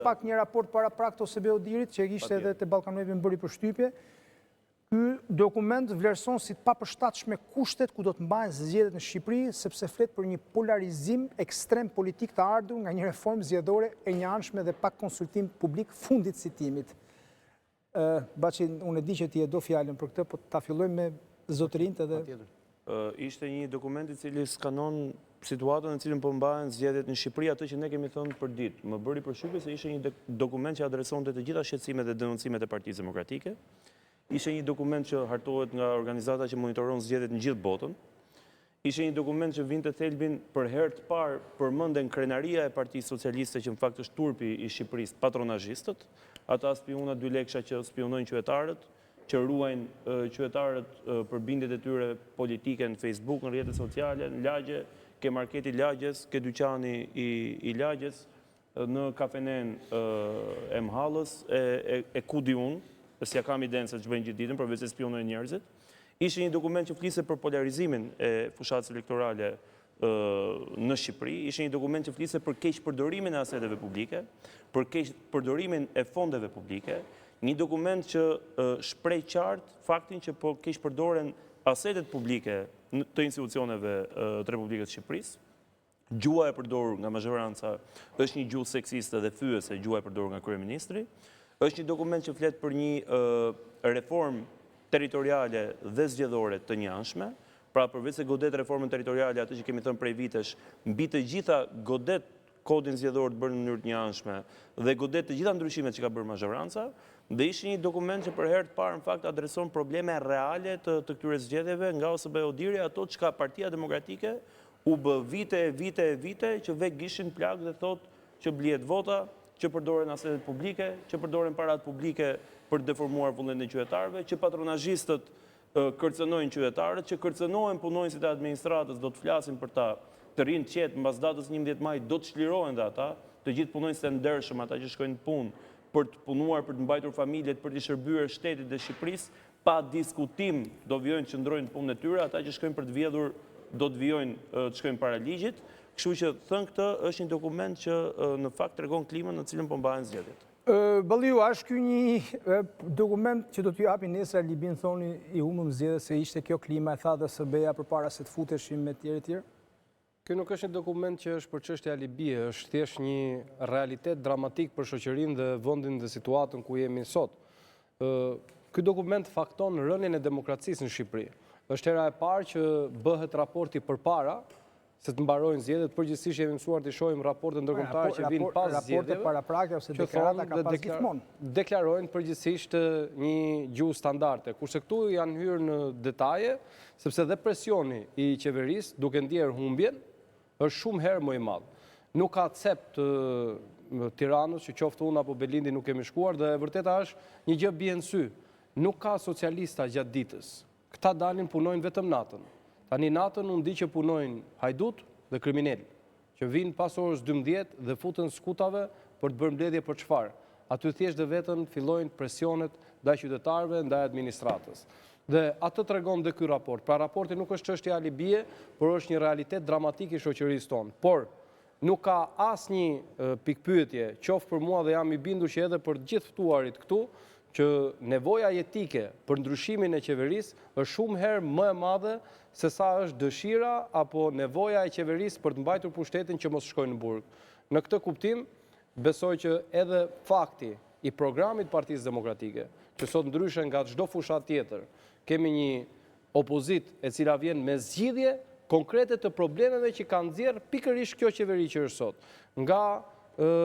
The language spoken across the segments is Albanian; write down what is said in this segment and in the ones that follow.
Pak një raport paraprak të OSBE-ODIHR-it, që ishte edhe te Balkanweb më bëri përshtypje. Ky dokument vlerëson si të papërshtatshme kushtet ku do të mbahen zgjedhjet në Shqipëri, sepse flet për një polarizim ekstrem politik të ardhur nga një reformë zgjedhore e njëanshme dhe pa konsultim publik fundit citimit. Baçi, unë e di që ti e do fjalën për këtë, po ta fillojmë me zotërinjtë edhe... Ishte një dokument i cili skanon situatën në cilën po mbahen zgjedhjet në Shqipëri, atë që ne kemi thënë për ditë. Më bëri përshtypje se ishte një dokument që adresonte të gjitha shqetësimet dhe denoncimet e Partisë Demokratike. Ishte një dokument që hartohet nga organizata që monitoron zgjedhjet në gjithë botën. Ishte një dokument që vinte thelbin për herë të parë përmenden krenaria e Partisë Socialiste që në fakt është turpi i Shqipërisë, patronazhistët, ata spiuna dylekësha që spiunojnë qytetarët, që ruajnë qytetarët për bindjet e tyre politike në Facebook, në rrjete sociale, në lagje, ke marketi i lagjes, ke dyqani i i lagjes, në kafenenë e mëhallës, e ku di unë, s'ia kam idenë se ç'bëjnë gjithë ditën, përveç se spiunojnë njerëzit. Ishte një dokument që fliste për polarizimin e fushatës elektorale në Shqipëri, ishte një dokument që fliste për keqpërdorimin e aseteve publike, për keqpërdorimin e fondeve publike, një dokument që shpreh qartë faktin që po keqpërdoren asetet publike të institucioneve të Republikës së Shqipërisë, Gjuha e përdorur nga mazhoranca është një gjuhë seksiste dhe fyese, gjuha e përdorur nga kryeministri. Është një dokument që flet për një reformë territoriale dhe zgjedhore të njëanshme. Pra përveç se godet reformën territoriale, atë që kemi thënë prej vitesh, mbi të gjitha godet kodin zgjedhor të bërë në mënyrë të njëanshme dhe godet të gjitha ndryshimet që ka bërë mazhoranca, dhe ishte një dokument që për herë të parë në fakt adreson probleme reale të të këtyre zgjedhjeve nga OSBE-ODIHR-i, ato çka Partia Demokratike U bë vite e vite e vite që ve gishtin në plagë dhe thotë që blihet vota, që përdoren asetet publike, që përdoren paratë publike për të deformuar vullnetin e qytetarëve, që patronazhistët kërcënojnë qytetarët, që kërcënohen punonjësit e administratës, do të flasim për ta, të rrinë të qetë, mbas datës 11 maj do të çlirohen dhe ata, të gjithë punonjësit e ndershëm, ata që shkojnë në punë për të punuar, për të mbajtur familjet, për t'i shërbyer shtetit dhe Shqipërisë, Pa diskutim do vijojnë të qëndrojnë në punën e tyre, ata që shkojnë për të vjedhur do të vijojnë të shkojnë para ligjit. Kështu që thënë këtë, është një dokument që në fakt tregon klimën në të cilën po mbahen zgjedhjet. Balliu, a është ky një dokument që do t'ju japi nesër alibinë thoni i humbëm zgjedhjet se ishte kjo klima e tha dhe OSBE-ja përpara se të futeshim e tjerë e tjerë? Ky nuk është një dokument që është për çështje alibie, është thjesht një realitet dramatik për shoqërinë dhe vendin dhe situatën ku jemi sot. Ky dokument fakton rënien e demokracisë në Shqipëri. Është hera e parë që bëhet raporti përpara se të mbarojnë zgjedhjet, përgjithësisht jemi mësuar të shohim raporte ndërkombëtare që vijnë pas zgjedhjeve. Raporte paraprake ose deklarata ka pas gjithmonë. Deklarojnë përgjithësisht një gjuhë standarde, kurse këtu janë hyrë në detaje, Sepse dhe presioni i qeverisë, duke ndjerë humbjen, është shumë herë më i madh. Nuk ka cep të Tiranës që qoftë unë apo Belindi nuk kemi shkuar dhe e vërteta është një gjë bie në sy. Nuk ka socialista gjatë ditës. Këta dalin punojnë vetëm natën. Tani natën unë di që punojnë hajdutë dhe kriminelë. që vijnë pas orës 12 dhe futen skutave për të bërë mbledhje për çfarë? Aty thjesht dhe vetëm fillojnë presionet ndaj qytetarëve, ndaj administratës. Dhe atë tregon dhe ky raport. Pra raporti nuk është çështje alibie, por është një realitet dramatik i shoqërisë tonë. Por nuk ka asnjë pikëpyetje, qoftë për mua dhe jam i bindur që edhe për të gjithë ftuarit këtu, që nevoja jetike për ndryshimin e qeverisë është shumë herë më e madhe se sa është dëshira apo nevoja e qeverisë për të mbajtur pushtetin që mos shkojë në burg. Në këtë kuptim, besoj që edhe fakti i programit të Partisë Demokratike, që sot ndryshe nga çdo fushatë tjetër, kemi një opozitë e cila vjen me zgjidhje konkrete të problemeve që ka nxjerrë pikërisht kjo qeveri që është sot. Nga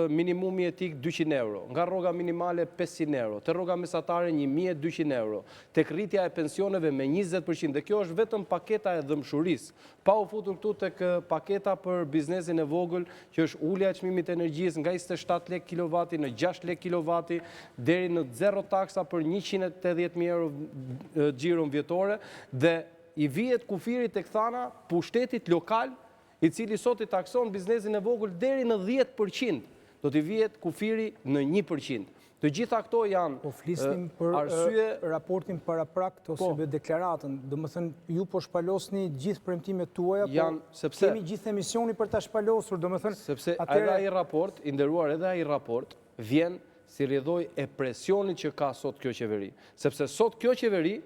minimumi jetik 200 euro, nga rroga minimale 500 euro, te rroga mesatare 1200 euro, tek rritja e pensioneve me 20%, dhe kjo është vetëm paketa e dhembshurisë, pa u futur këtu tek paketa për biznesin e vogël, që është ulja e çmimit të energjisë nga 27 lekë kilovati në 6 lekë kilovati, deri në zero taksa për 180.000 euro xhiron vjetore, dhe i vihet kufiri tek thana pushtetit lokal i cili sot i takson biznesin e vogël deri në 10%, do t'i vihet kufiri në 1%. Të gjitha këto janë Po flisnim për arsye raportin paraprak të ose po. deklaratën. Domethënë, ju po shpalosni gjithë premtimet tuaja, po sepse kemi gjithë emisionin për ta shpalosur, domethënë sepse edhe ai raport, i nderuar edhe ai raport, vjen si rrjedhojë e presionit që ka sot kjo qeveri. Sepse sot kjo qeveri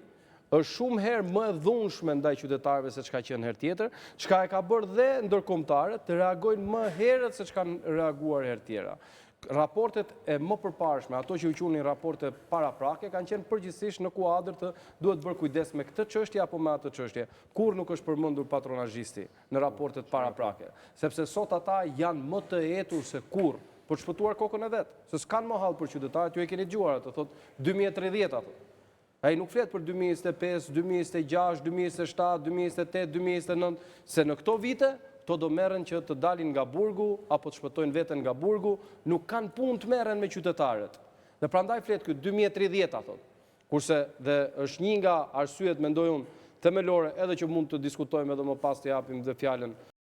është shumë herë më e dhunshme ndaj qytetarëve se ç'ka qenë herë tjetër, çka e ka bërë dhe ndërkombëtarët të reagojnë më herët se ç'kanë reaguar herë tjera. Raportet e më përparshme, ato që ju qunin raporte paraprake, kanë qenë përgjithësisht në kuadër të duhet bërë kujdes me këtë çështje apo me atë çështje. Kurrë nuk është përmendur patronazhisti në raportet paraprake, sepse sot ata janë më të etur se kurrë për të shpëtuar kokën e vet, se s'kanë më hall për qytetarët, ju e keni dëgjuar atë, thotë 2030 thotë. Ai nuk flet për 2025, 2026, 2027, 2028, 2029, se në këto vite, këto do merren që të dalin nga burgu, apo të shpëtojnë veten nga burgu, nuk kanë punë të merren me qytetarët. Dhe prandaj flet ky 2030-a, thotë. Kurse dhe është një nga arsyet, mendoj unë, themelore, edhe që mund të diskutojmë edhe më pas të japim dhe fjalën.